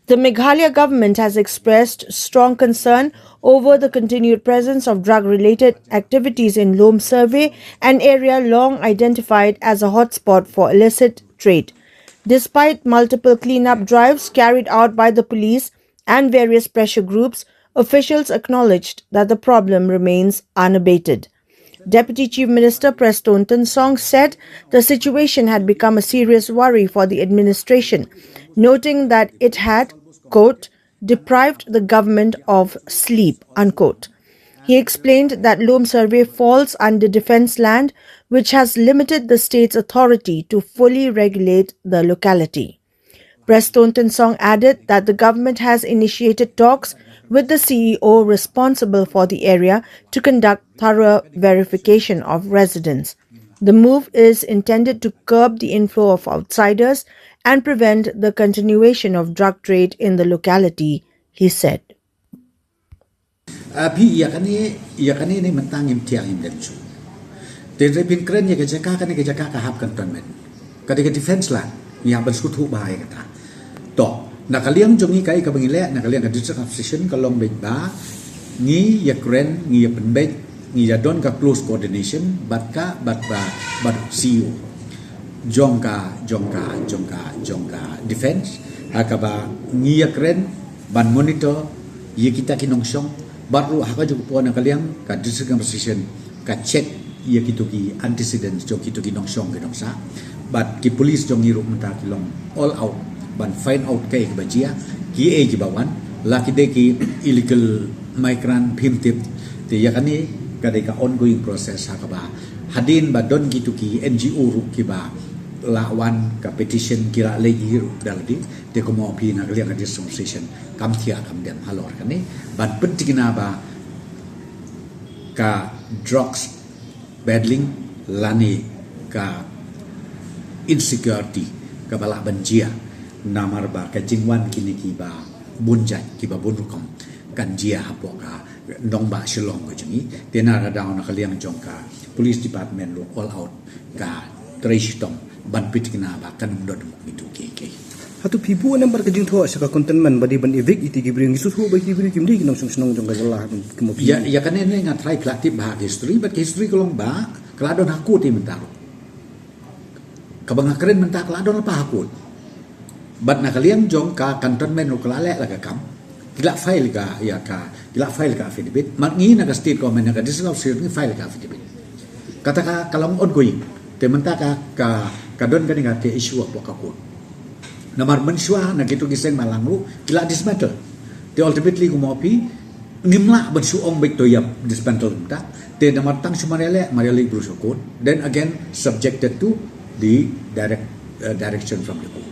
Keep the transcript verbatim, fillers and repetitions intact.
The Meghalaya government has expressed strong concern over the continued presence of drug related activities in Lom Survey, an area long identified as a hotspot for illicit trade. Despite multiple cleanup drives carried out by the police and various pressure groups, officials acknowledged that the problem remains unabated. Deputy Chief Minister Prestone Tynsong said the situation had become a serious worry for the administration, noting that it had, quote, deprived the government of sleep, unquote. He explained that Lom Survey falls under defence land, which has limited the state's authority to fully regulate the locality. Prestone Tynsong added that the government has initiated talks with the C E O responsible for the area to conduct thorough verification of residents. The move is intended to curb the inflow of outsiders and prevent the continuation of drug trade in the locality, he said. Phi ïa kane, ïa kane ne mynta ngim thiah ngim dem shuh. Te hynrei phin kren ïa ka jaka kane ka jaka ka hap cantonment. Ka dei ka defence land, ngi hap ban sngewthuh bha ïa kata. To, na ka liang jong ngi kaei kaba ngi leh, na ka liang ka District Administration ka long beit ba ngi ïa kren, ngi ïa pynbeit, ngi ïa don ka close coordination bad ka, bad ba, bad C E O jong ka, jong ka, jong ka, jong ka defence, ha kaba ngi ïa kren ban monitor ïa kita ki nongshong, bad ruh ha kajuh ka por na ka liang ka District Administration ka check ïa kito ki antecedents jong kito ki nongshong ki nongsah. Bad ki police jong ngi ruh mynta ki long all out ban find out kaei kaba jia, kiei kiba wan, la ki dei ki illegal migrant phim tip. Te ïa kane ka dei ka ongoing process ha kaba hadien ba don kito ki N G O ruh kiba la wan ka petition ki la leit hi ruh da lade. Te kumno phi na ka liang ka District Administration kam thiah kam dem halor kane ban pynthikna ba ka drugs peddling lane ka insecurity kaba lah ban jia namar ba ka jingwan kine kiba bun jait kiba bun rukom kan jia hapoh ka nongbah Shillong ka jong ngi. Te na ka daw na ka liang jong ka police department ruh all out ka trei shitom ban pynthikna ba kan ym don mukngi tu kiei kiei. Hato phi buh namar ka jingthoh sha ka cantonment ba dei ban evict ïa ki briew, ngi sngewthuh ba ki briew kim dei ki nongshong shnong jong ka jylla, kumno phi? Ïa, ïa kane ne nga tharai phi la tip bha ka history, bad ka history ka long ba ka la don ha court mynta ruh. Kaba nga kren mynta ka la don lypa ha court. Bad na ka liang jong ka cantonment ruh ka la leh la ka kam. Ki la file ka, ïa ka, ki la file ka affidavit. Mar ngi na ka state government, na ka District Administration ngi file ka affidavit. Kata ka, ka long ongoing. Te mynta ka, ka, ka don kane ka issue hapoh ka court. Namar mynshuwa na kito ki seng balang ruh ki la dismantle. Te ultimately kumno phi, ngim lah ban shu ong beit to ïa dismantle mynta. Te namar tang shu mar ïaleh, mar ïaleh briew sha court. Then again subjected to the direct, uh, direction from the court.